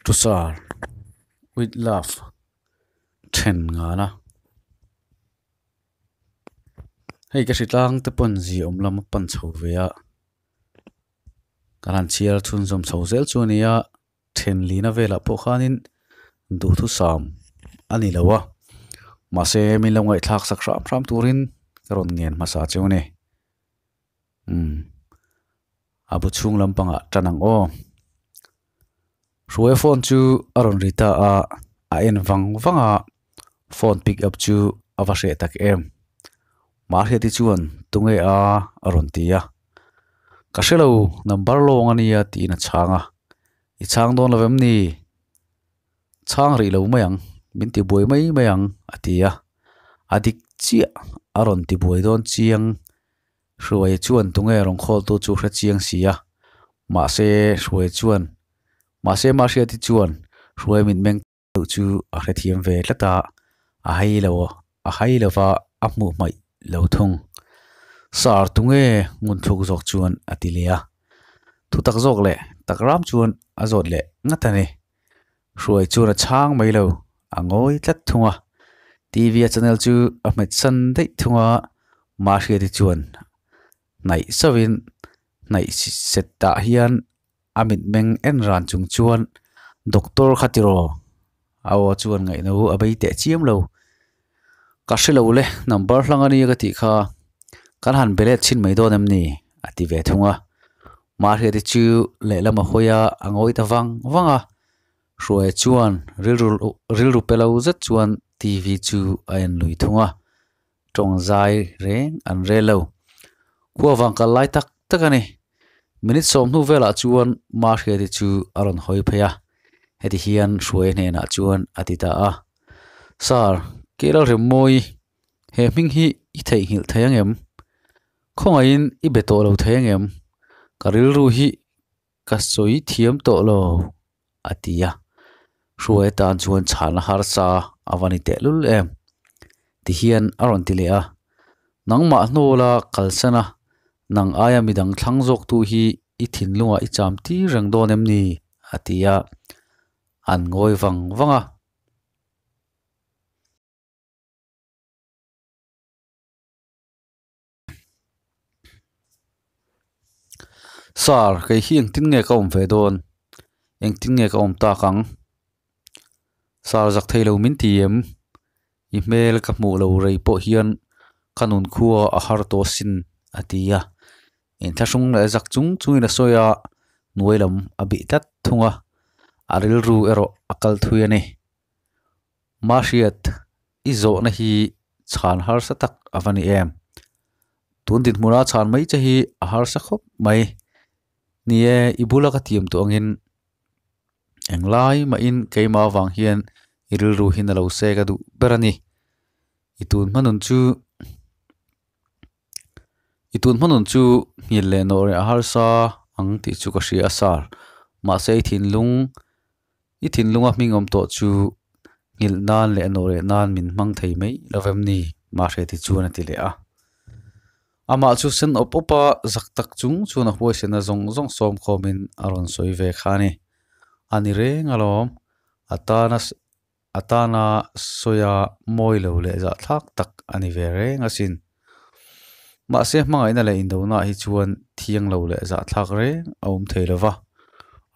To Sir with Love then ngana. Hei ka hritlang te pawn zi awm lam a pan chho ve a, kan han chhiar chhunzawm chho zel chu a ni a, then lina velah pawh khanin duhthusam a ni lo a, mahse min lo ngaihthlak sak hram hram turin ka rawn ngen hmasa cheu a ni. Umm a bu chhung lampangah tan ang aw. Hruaia phone chu a rawn ri ta a, a en vang vang a, phone pick up chu a va hreh tak em. Mahriati chuan tunge a a rawn ti a, Ka hre lo, number lawng a nia tiin a chhang a, I chhang dawn lo em ni? Chhang rih lo mai ang, min ti buai mai mai ang a ti a, a dik chiah a rawn ti buai dawn chiang. Hruai chuan tunge rawn khawltu chu hre chiang si a, mahse Hruai chuan mahse Mahriati chuan Hruai mitmeng deuh chu a hrethiam ve tlat a, a hei lo a hai lova a hmuh hmaih lo thung. Sir tunge ngun thluk zawk chuan a ti leh a, thutak zawk leh tak ram chuan a zawt leh ngat a ni. Hruai chuan a chhang mai lo, a ngawi tlat thung a. TV a channel chu a hmet san daih thung a, Mahriati chuan hnaih sauhin hnaih set tah hian a mitmeng en ran chung chuan Doctor kha tiraw? A aw chuan ngaihno a bei teh chiam lo. Ka hre lo le, number hlang a nia ka tih kha kan han be let chhin mai dawn em ni? a ti ve thung a. Mahriati chu lehlam a hawi a, a ngawi ta vang vang a. Hruaia chuan rilru rilru pe lo zet chuan TV chu a en lui thung a, tawng zai reng an rel lo. Khua vang kal lai tak tak a ni. Minute sawmhnu velah chuan Mahriati chu a rawn hawi phei a, heti hian Hruaia hnenah chuan a ti ta a, Sir, Kelalremmawi, He hming hi i theihnghilh thei angem? Khawngaihin i be tawh lo thei angem? Ka rilru hi ka sawi thiam tawh lo, a ti a. Hruai atan chuan chhana harsa a va ni tehlul em? Ti hian a rawn ti leh a. Nangmah hnawla kalsan a, nang aia midang thlang zawktu hi i thinlungah i cham tir reng dawn em ni? a ti a. An ngawi vang vang a. Sir, kei hi engtin nge ka awm ve dawn? Engtin nge ka awm tak ang? Sir, zak thei lo min ti em? I hmel ka hmuh lo rei pawh hian ka nun khua a har tawh asin, a ti a. Inthlahrung leh zak chung chungin a sawi a, hnuai lam a bih tlat thung a, a rilru erawh a kal thui a ni. Mahriat, i zawhna hi chhan harsa tak a va ni em? Tun dinhmuna chhan mai che hi a harsa khawp mai. Ni e, i bula ka tiam tawh angin englai mahin keimah avang hian i rilru hi na lo se ka duh ber a ni. I tun hmanun chu I tun hmanun chu nghilh leh nawh reh a harsa ang tih chu ka hria a sir. Mahse i thinlung I thinlunga hming awm tawh chu nghilh nan leh nawh reh nan min hmang thei mai lo vem ni? Mahriati chuan a ti leh a. Amah chu sen awp awp a, zak tak chung chuan a huaisena zawng zawng sawm khawmin a rawn sawi ve kha a ni. A ni reng alawm, a tana a tana sawia mawi lo leh zahthlak tak a ni ve reng asin. Mahse hmangaihna leh indona hi chuan thiang lo leh zahthlak reng a awm thei lo va,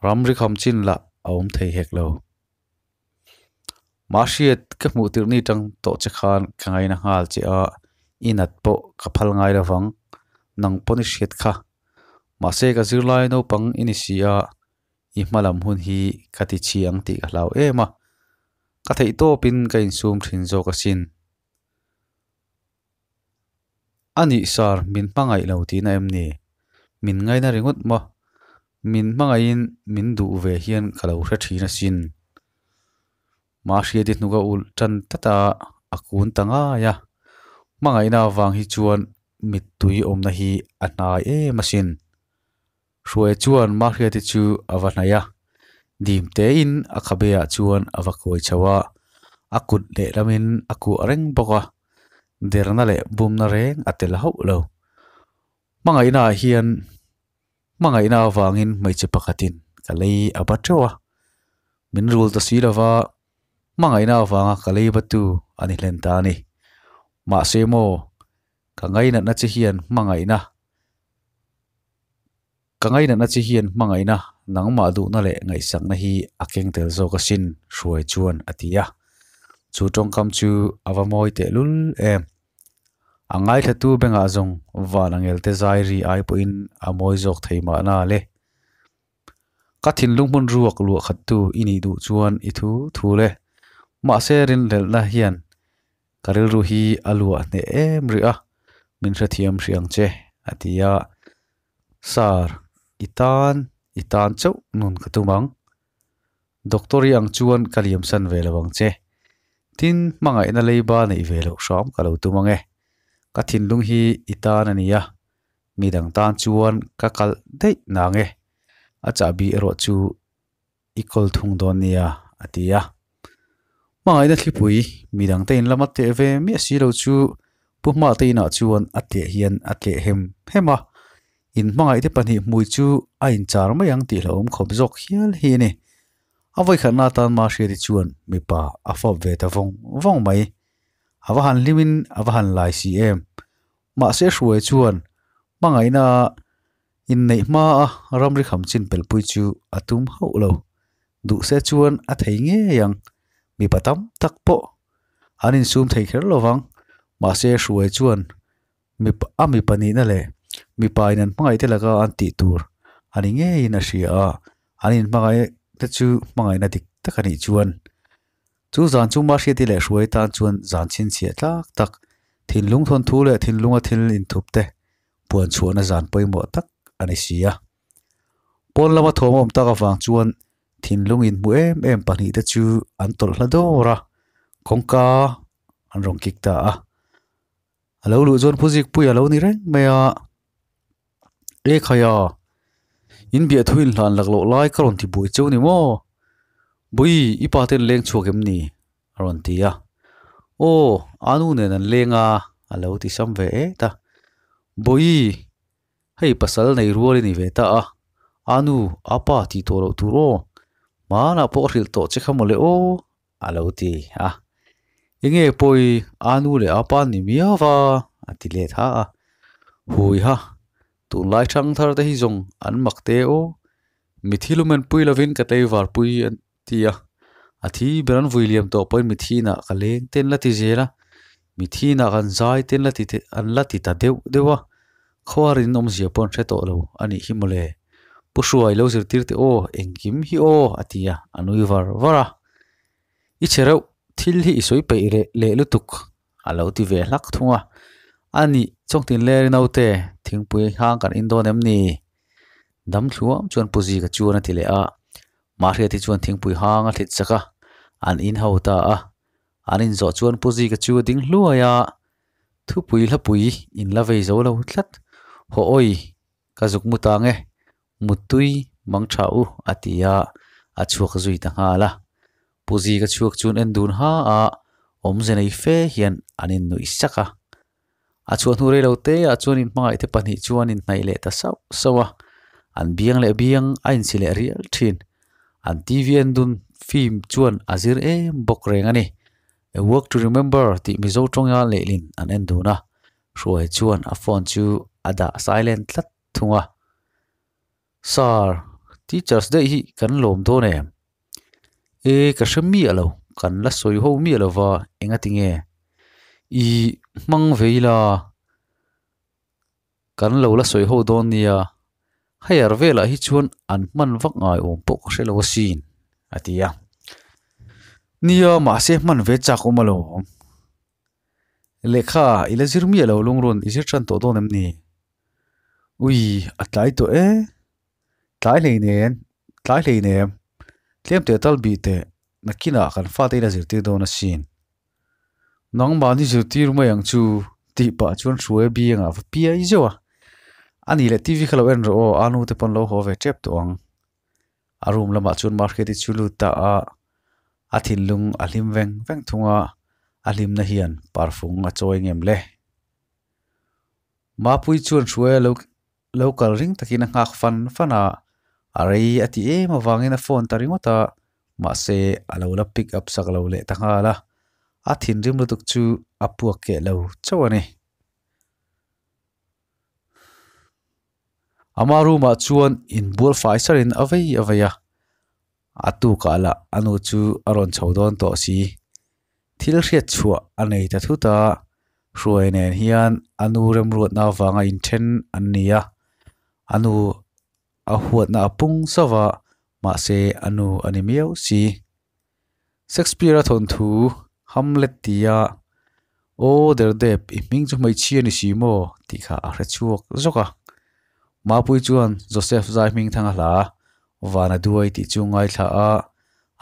ramri kham chin lah a awm thei hek lo. Mahriat ka hmuh tirh ni tang tawh che khan ka ngaina nghal che a, i nat pawh ka phal ngai lo vang, nang pawn i hriat kha. Mahse ka zirlai naupang i ni si a, i hma lam hun hi ka ti chhi ang tih ka hlau em a, ka theih tawpin ka insum thin zawk asin. A nih sir, min hmangaih lo tihna em ni? Min ngaina ringawt maw? Min hmangaihin min duh ve hian ka lo hre thin asin. Mahriati hnuk a ulh tan tlat a, a kun ta ngai a. Hmangaihna avang hi chuan mittui awmna hi a hnai em asin. Hruai chuan Mahriati chu a va hnaih a, dim tein a khabe ah chuan a va kuai chho a, a kut lehlamin a kuah reng bawk a, derna leh bumna reng a tel hauh lo. Hmangaihna ah hian hmangaihna avangin hmeichhe pakhatin ka lei a ba teuh a. Min rul ta si lova, hmangaihna avanga ka lei va tu a ni hlen ta a ni. Mahse maw, ka ngainatna che hian hmangaihna, ka ngainatna che hian hmangaihna nangmah duhna leh ngaihsakna hi a keng tel zawk asin, Hruai chuan a ti a. Chu tawngkam chu a va mawi tehlul em. A ngaithlatu bengah zawng van angelte zai ri ai pawhin a mawi zawk thei mahna le. Ka thinlung hmun ruak luah khattu i nih duh chuan i thu thu le. Mahse rinhlelhna hian ka rilru hi a luah hneh em rih a, min hrethiam hrih ang che, a ti a. Sir, i tan, i tan chauh nun ka tum ang. Doctor i ang chuan ka liamsan ve lo ang che. Tin, hmangaihna leiba neih ve loh hram ka lo tum ang e. Ka thinlung hi i tan a ni a, Mi dang tan chuan ka kalh daih nang e, a chahbi erawh chu i kawl thung dawn nia, a ti a. Hmangaihna thlipui mi dangte in lama teh ve miah si lo chu Pu Hmate inah chuan a tleh hian a tleh hem hem a, in hmangaihte pahnih hmui chu a inchar mai ang tih hlauhawm khawp zawk hial hi a ni. A vawikhatna atan Mahriati chuan mipa a fawp ve ta vawng vawng mai. A va han hlimin a va han lai si em. Mahse Hruai chuan hmangaihna inneih hmaa ramri kham chin pelhpui chu a tum hauh lo. Duhse chuan a thei ngei ang, mipa tam tak pawh an insum thei kher lo vang. Mahse Hruai chuan mipa a mipa nihna leh mipa in an hmangaih te laka an tih tur a ni ngeiin a hria a, an inhmangaih te chu hmangaihna dik tak a nih chuan Chu zan chu Mahriati leh Hruai tan chuan zan chhinchhiah tlak tak, thinlung thawnthu leh thinlunga thil inthup te puan chhuahna zan pawimawh tak a ni si a. Pawn lama thawm a awm tak avang chuan thinlung inhmu em em pahnih te chu an tawlh hla dawr a, kawngka an rawn kik ta a. A lo luh chuan Phuzikpui a lo ni reng mai a, E khaia, in biah thu in hlan lak loh lai ka rawn ti buai cheu ni maw? Bui, i pa ten leng chhuak em ni? a rawn ti a. Aw, a nu nen an leng a, a lo ti sam ve et a. Bui, hei pasal nei rual i ni ve ta a, a nu, a pa tih tawh loh tur aw, hmanah pawh ka hrilh tawh che kha mawle aw, a lo ti a. Enge pawi a nu leh a pa ni miau va a ti let ha a. Hui ha, tunlai thang thar te hi zawng an mak te aw. Mithi lumen pui lovin ka tleivar pui an ti a. A thi ber an vui liam tawh pawhin mithi inah ka leng te an la ti zel a. Mithi inah kan zai te an la ti an la ti ta deuh deuh a. Khuarin awmzia pawh an hre tawh lo a nih hi mawle. Pu Hruai lo zirtir teh aw, engkim hi aw a ti a, a nui var var a. I che reuh, thil hi i sawi peih reh leh lutuk a lo ti ve hlak thung a. A nih, Chawngtin Leri naute, thingpui hang kan in dawn em ni? Dam thluam chuan Pu Zika chuan a ti leh a. Mahriati chuan thingpui hang a thlit chak a, an in ho ta a. An inzawh chuan Pu Zika chu a ding hluai a, Thupui hlapui in la vei zo lo tlat. Haw awi, ka zuk mu tang e, muttui mang tha u a ti a, a chhuak zui ta nghal a. Pu Zika chhuak chuan en dun ha a, awmze nei fe hian an innuih sak a. A chhuah hnu rei lo te ah chuan inhmangaih te pahnih chuan inhnaih leh ta sauh sauh a, an biang leh biang a insi leh rial thin. An TV en dun film chuan a zir em bawk reng a ni. A Walk to Remember tih Mizo tawnga lehlin an en dun a, Hruai chuan a phone chu a dah silent tlat thung a. Sir, Teachers daih hi kan lawm dawn em? E, ka hre miah lo, kan la sawi ho miah lo va, engati nge? I hmang ve ila, kan lo la sawi ho dawn nia, higher velah hi chuan an hman vak ngai awm pawh ka hre lo asin, a ti a. Nia, mahse hman ve chak awm alawm. Lehkha i la zir miah lo lungrun, i zir tan tawh dawn em ni? Ui, a tlai tawh e. Tlai hlei nen, tlai hlei nem, tlem teh tal bih teh, nakinah kan fate in a zirtir dawn asin. Nangmahni zirtir mai ang chu tih pah chuan Hruaia biangah va piai zeuh a. A nih leh TV kha lo en rawh aw, a nu te pawn lo haw ve tep tawh ang. A room lamah chuan Market-i chu lut ta a, a thinlung a hlim veng veng thung a, a hlimna hian parfung a chawi ngem le. Mapui chuan Hruaia lo Lo kal ring takin a nghak fan fan a, a rei a ti em avangin a phone ta ringawt a, Mahse a lo la pick up sak lo leh ta nghal a, a thinrim lutuk chu a puak keh lo chauh a ni. Ama room ah chuan inbual fai sarin a vei a vei a, a tukah lah a nu chu a rawn chho dawn tawh si. Thil hriat chhuah a nei ta thut a, Hruai nen hian a nu remruatna avanga inthen an ni a, a nu a huatna a pung zauh a, mahse a nu a ni miau si. Shakespeare-a thawnthu Hamlet tia Aw derdep, i hming chu hmeichhia ni si maw? tih kha a hre chhuak zawk a. Mapui chuan Joseph zai hming thang a hla a, Vana duai tih chu ngaithla a,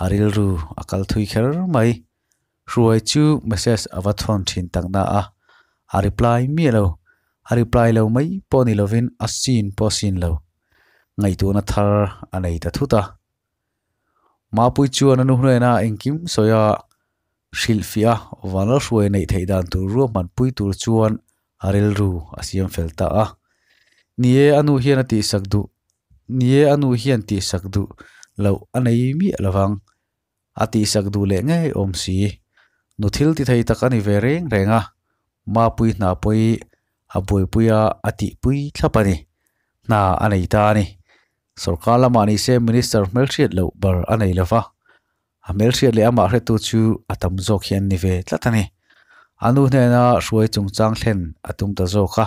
a rilru a kal thui kher mai. Hruai chu message a va thawn thin tak na a, a reply miah lo. A reply lo mai pawh ni lovin a scene pawh a scene lo. Ngaihtuahna thar a nei ta thut a. Mapui chuan a nu hnena engkim sawi a hrilhfiah a, Vanlalhruai neih theih dan tur ruahmanpui tur chuan a rilru a siam fel ta a. Ni e, a nu hian a tihsak duh, ni e, a nu hian tihsak duh loh a nei miah lovang. A tihsak duh leh ngei awm si. Nu thil ti thei tak a ni ve reng reng a, Mapui hna pawhi a buaipui a, a tihpui thlap a ni. Hna a nei ta a ni. Sorkar lamah ni se Minister hmelhriat loh bar a nei lova, a hmelhriat leh amah hretu chu a tam zawk hi an ni ve tlat a ni. A nu hnena hruai chungchang thlen a tum ta zawk a,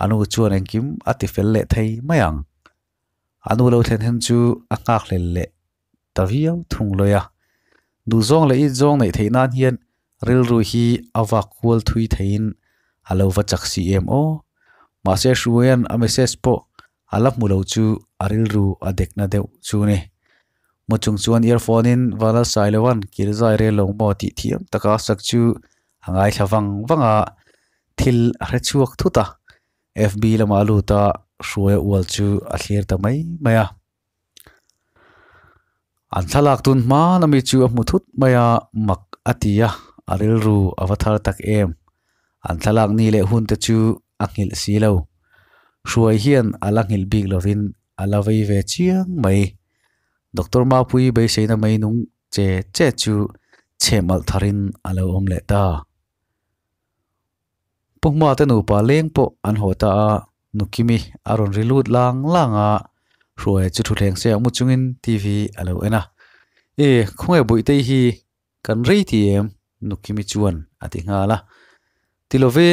a nu chuan engkim a ti fel leh thei mai ang. A nu lo thlen hen chu a nghakhlel leh ta viau thung lawi a. Duhzawng leh itzawng neih theih nan hian rilru hi a vak kual thui theiin a lo va chak si em aw. Mahse Hruaia'n a message pawh a la hmu lo chu a rilru a dekna deuh chu ni. Mu chung chuan earphone in Vanlal Sailova'n kil zai rel lo maw tih thiam taka a sak chu a ngaithla vang vang a, thil a hre chhuak thut a. FB lamah a lut a, Hruaia ual chu a thlir ta mai mai a. An thlalak tun hman ami chu a hmu thut mai a, mak a ti a, a rilru a va thar tak em. An thlalak ni leh hun te chu a nghilh si lo. Hruai hian a la nghilh bik lovin a la vei ve chiang mai. Doctor Mapui beiseina mai nung che che chu chhehmalh tharin a lo awm leh ta. Pu Hmate nupa leng pawh an haw ta a, Nukimi a rawn ri lut lang lang a, Hruaia chu thutthleng se a mu chungin TV a lo en a. E, khawnge Bawihtei hi kan rei ti em? Nukimi chuan a ti nghal a. Ti lo ve,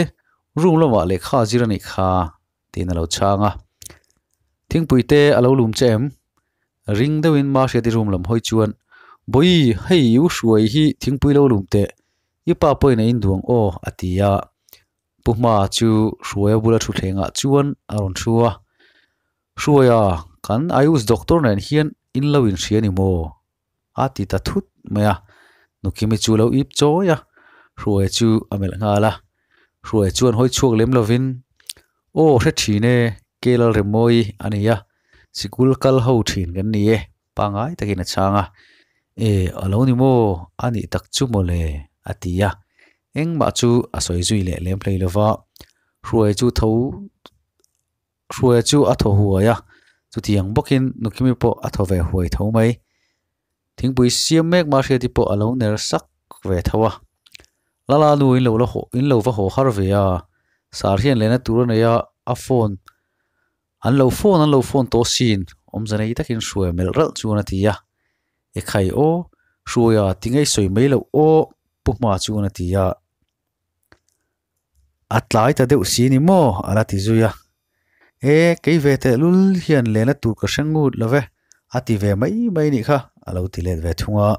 room lamah lehkha a zir a nih kha, tiin a lo chhang a. Thingpui te a lo lum che em? Ring deuhin Mahriati room lam hawi chuan, Bawi, hei i u Hruai hi thingpui lo lum teh, I pa pawhin a induang aw a ti a, Pu Hma chu Hruaia bula thutthlengah chuan a rawn thu a, Hruaia, kan Ayush doctor nen hian in lo inhria ni maw? a ti ta thut mai a, Nukimi chu lo ip chawi a, Hruaia chu a melh nghal a, Hruaia chuan hawi chhuak lem lovin, Aw hre thin e, Kelal Remawi a ni a, sikul kal ho thin kan ni e. Pangai takin a chhang a, E, a lo ni maw? A nih tak chu maw le? a ti a. Engmah chu a sawi zui leh lem hlei lo va, Hruaia chu tho Hruaia chu a thaw huai a, chutiang bawkin Nukimi pawh a thaw ve huai tho mai. Thingpui siam mek Mahriati pawh a lo ner sak ve tho a. Lala nu in lo la haw in lo va haw har ve a, sar hian lehna tur a nei a, a phone An lo phone an lo phone tawh sin, awmze nei takin Hruaia melh ralh chuan a ti a. Ekhai aw, Hruaia ti ngei sawi mai loh aw, Pu Hma chuan a ti a. A tlai ta deuh si ni maw? a la ti zui a. E, kei ve tehlul hian lehna tur ka hre ngut lo ve, a ti ve mai mai nih kha, a lo ti let ve thung a.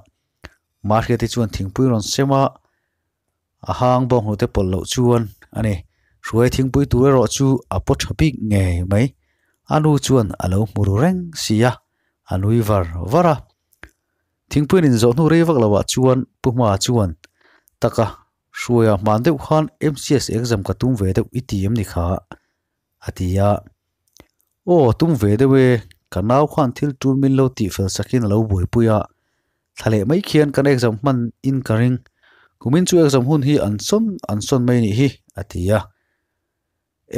Mahriati chuan thingpui rawn sem a, A hang bawk hnute pawlh loh chuan a ni. Hruai thingpui tur erawh chu a paw tha bik ngei mai. A nu chuan a lo hmu ru reng si a, a nui var var a. Thingpuiin inzawh hnu rei vak loah chuan Pu Hma chuan, Taka, Hruaia hman deuh khan MCS exam ka tum ve deuh i ti em ni kha? a ti a. Aw, tum ve deuh e, ka nau khan thil tul min lo tih fel sakin a lo buaipui a, thla leh mai khian kan exam hman in ka ring, kumin chu exam hun hi an sawn an sawn mai nih hi, a ti a.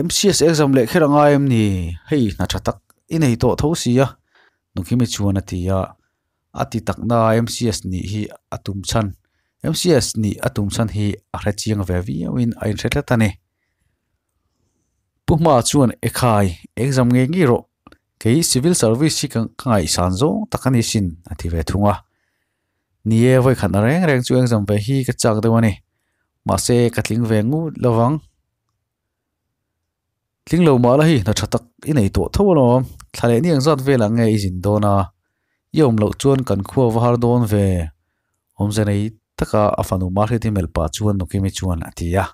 MCS exam leh kher a ngai em ni, hei hna tha tak i nei tawh tho si a, Nukimi chuan a ti a. A ti takna MCS nih hi a tum chhan MCS nih a tum chhan hi a hre chiang ve viauin a inhre tlat a ni. Pu Hma chuan Ekhai, exam ngei ngei rawh, kei civil service hi ka ngaihsan zawng tak a ni sin a ti ve thung a. Ni e, vawikhatna reng reng chu exam ve hi ka chak deuh a ni. Mahse, ka tling ve ngut lo vang. Tling lo mah la hi hna tha tak i nei tawh tho alawm. Thla leh ni ang zat velah nge i zin dawn a, i awm loh chuan kan khua va har dawn ve. Awmze nei taka a fanu Mahriati melh pah chuan Nukimi chuan a ti a.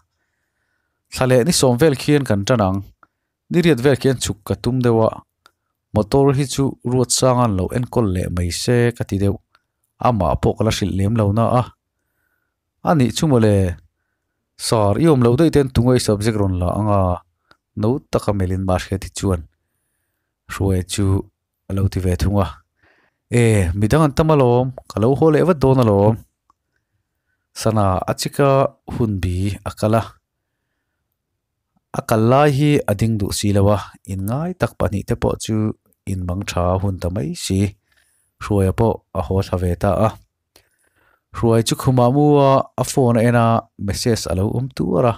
Thla leh ni sawm vel khian kan tan ang. Ni riat vel khian chhuk ka tum deuh a, motor hi chu ruat sanga'n lo enkawl leh mai se ka ti deuh. Amah pawh ka la hrilh lem lo na a. A nih chu mawle, Sir, i awm loh daih ten tunge i subject rawn la ang a? No taka melhin Mahriati chuan Hruaia chu a lo ti ve thung a. E, midang an tam alawm, ka lo haw leh vat dawn alawm. Sana a chika hun bi a kal a. A kal lai hi a ding duh si lo a, inngai tak pahnihte pawh chu inmang tha hun ta mai si. Hruaia pawh a haw thla ve ta a. Hruai chu khumah mu a, a phone a en a, message a lo awm tuar a.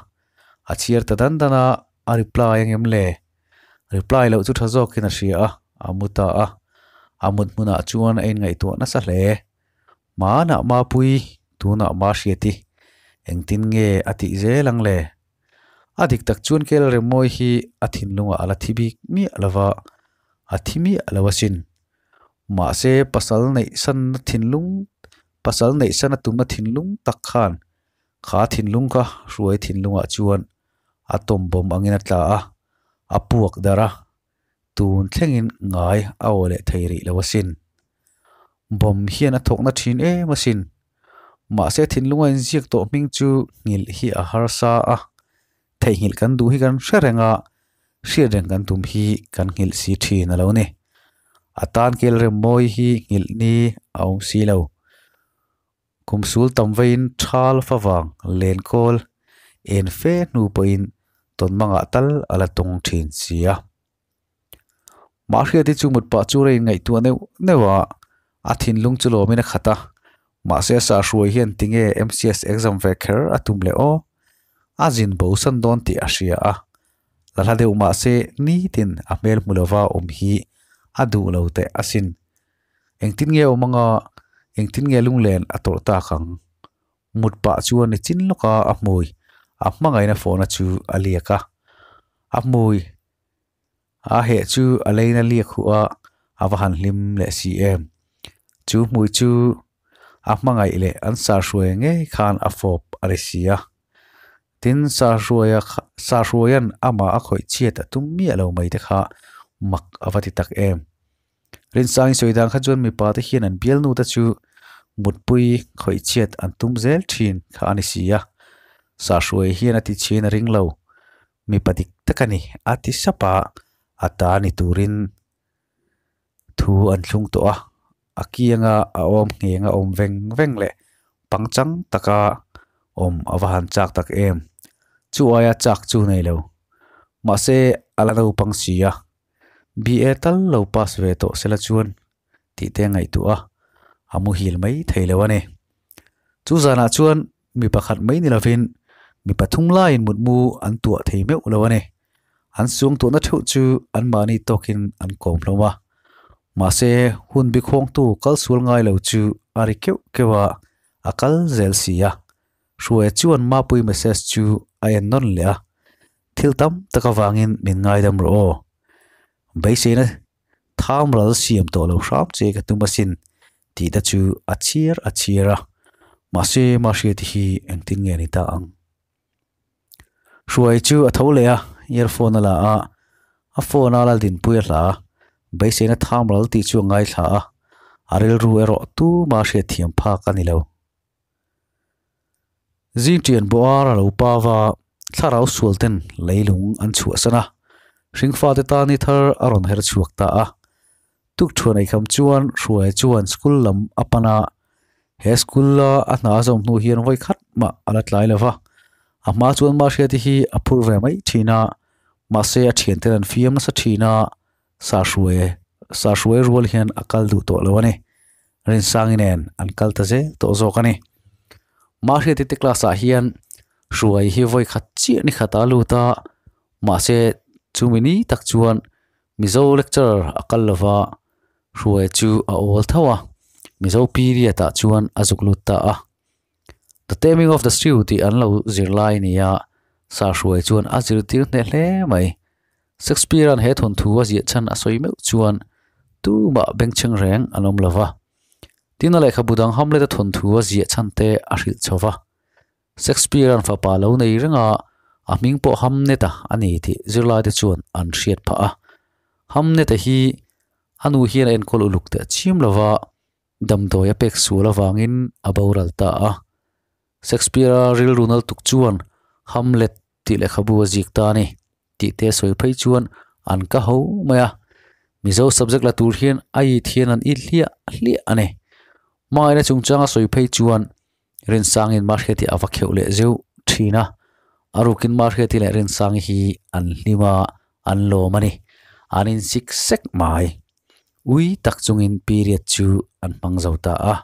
A chhiar ta dan dan a, a reply ang em le? Reply loh chu tha zawkin a hria a, a mu ta a. A mut hmunah chuan a inngaihtuah nasa hle. Hmanah Mapui, tunah Mahriati, engtin nge a tih zel ang le? A dik tak chuan Kel Remawi hi a thinlungah a la thi bik miah lo va, a thi miah lo asin. Mahse, pasal neih sanna thinlung, pasal neih sana tumna thinlung tak khan kha thinlung kha hruai thinlungah chuan a tawm bawm angin a tla a, a puak darh a, tun thlengin ngai a aw leh thei rih lo asin. Bawm hian a thawkna thin em asin. Mahse, thinlunga inziak tawh hming chu nghilh hi a harsa a, theihnghilh kan duh hi kan hre reng a, hriat reng kan tum hi kan nghilh si thin a lo ni. A tan kel rem mawi hi nghilh ni a awm si lo. Kum sul tam veiin thal favang len kawl en fe hnu pawhin tawn mangah tal a la tawng thin si a. Mahriati chu mut pah chu rein ngaihtuah neuh neuh a, a thinlung chu lawmin a khat a. Mahse sa hruai hian tinge MCS exam ve kher a tum leh aw? A zin bo san dawn tih a hria a. La hla deuh mahse nitin a hmel hmu lova awm hi a duh lo teh asin. Engtin nge awm anga engtin nge lunglen a tawrh tak ang? Mut pah chuan ni chin lawka a hmui a hmangaihna fawhna chu a liak a. A hmui A heh chu a leina liak huh a, a va han hlim leh si em. Chu hmui chu a hmangaih leh an sahruai ngei khan a fawp a ri si a. Tin, sahruaia sahruaia'n amah a khawih chhiat a tum miah lo mai te kha mak a va ti tak em. Rinsangin sawi dan kha chuan mipa te hian an bialnu te chu mutpui khawih chhiat an tum zel thin kha a ni si a. Sahruai hian a ti chhin a ring lo. Mipa dik tak a ni, a ti sap a, a ta ni turin thu an thlung tawh a, a kianga a awm ngheng a awm veng veng leh pangchang taka awm a va han chak tak em. Chu aia chak chu nei lo. Mahse, a la naupang si a, BA tal lo pass ve tawh sela chuan tih te a ngaihtuah a, a muhil mai thei lo a ni. Chu zanah chuan Mi pakhat mai ni lovin mi pathum laiin mutmu an tuah thei meuh lo a ni. An suang tuahna theuh chu anmahni tawkin an kawm hlawm a. Mahse, hun bikhawngtu kal sual ngai lo chu a ri keuh keuh a, a kal zel si a. Hruaia chuan Mapui message chu a en nawn leh a, Thil tam tak avangin min ngaidam rawh aw. Beiseina Tham ral siam tawh lo hram che ka tum asin tih te chu a chhiar a chhiar a, mahse Mahriati hi engtin nge ni ta ang? Hruai chu a tho leh a, earphone a la a, a phone a Laldinpui a hla, beiseina tham ral tih chu a ngaithla a, a rilru erawh tuma hriatthiam phak a ni lo. Zingṭian Boar a lo pau a, thlarau sual ten leilung an chhuahsan a, hringfate tan ni thar a rawn her chhuak ta a. Tukṭhuan eikham chuan Hruaia chuan school lam a pan a, he school a a hna a zawm hnu hian vawi khat mah a la tlai lo va, a hma chuan Mahriati hi a phur ve mai ṭhin a, mahse a ṭhianten an fiam nasa ṭhin a, sa hruai sa hruai rual hian a kal duh tawh lo a ni. Rinsangi nen an kal ta zel tawh zawk a ni. Mahriati te class ah hian Hruai hi vawi khat chiah ni khat a lut a, mahse chumi ni tak chuan Mizo lecturer a kal lova Hruai chu a awl tho a, Mizo period ah chuan a zuk lut ta a. The Taming of the Shrew tih an lo zir lai a ni a, Sir Hruai chuan a zirtir hneh hle mai. Shakespeare-a'n he thawnthu a ziah chhan a sawi meuh chuan tumah bengchheng reng an awm lo va. Tin, a lehkhabu dang Hamlet-a thawnthu a ziah chhan te a hrilh chho va. Shakespeare-a'n fapa lo nei reng a, a hming pawh Hamnet-a a ni tih zirlaite chuan an hriat phah a. Hamnet-a hi a nu hian a enkawl uluk teh chiam lo va, damdawi a pek sual avangin a boral ta a. Shakespeare-a rilru nal tuk chuan Hamlet tih lehkhabu a zik ta a ni tih te sawi phei chuan an ka ho mai a. Mizo subject la tur hian a it hian an it hliah hliah a ni. Hmangaihna chungchanga sawi phei chuan Rinsangin Mahriati a va kheuh leh zeuh thin a. A rukin Mahriati leh Rinsangi hi an hlim a, an lawm a ni. An insik sek mai. Ui tak chungin period chu an hmang zo ta a.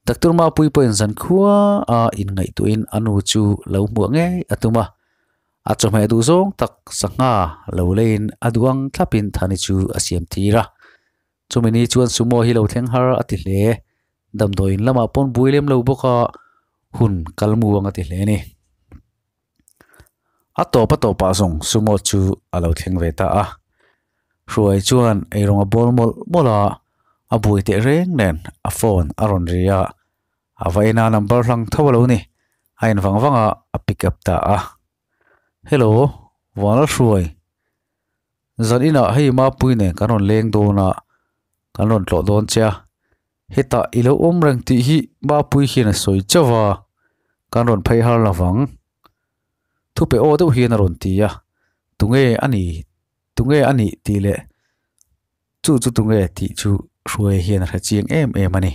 Doctor Mapui pawhin zan khua a inngaihtuahin a nu chu lo hmuah ngei a tum a, a chawhmeh duh zawng tak sangha lo leiin a duang thlapin Thani chu a siam tir a. Chumi ni chuan Sumo hi lo thleng har a ti hle, damdawiin lamah pawn bui lem lo bawk a, hun kal muang a ti hle a ni. A tawp a tawpah zawng Sumo chu a lo thleng ve ta a. Hruai chuan eirawng a bawl mawlh mawlh a, a buai teh reng nen a phone a rawn ri a, a va ena number hlang tho a lo ni, a en vang vang a, a pick up ta a. Hello, Vanlal Hruai, zan inah hei Mapui nen kan rawn leng dawn a, kan rawn tlawh dawn che a, hetah i lo awm reng tih hi Mapui hian a sawi chauh a, kan rawn phei har lovang. Thupe aw deuh hian a rawn ti a, tunge a ni Tunge a nih tih leh chu chu tunge tih chu Hruaia hian a hre chiang em em a ni.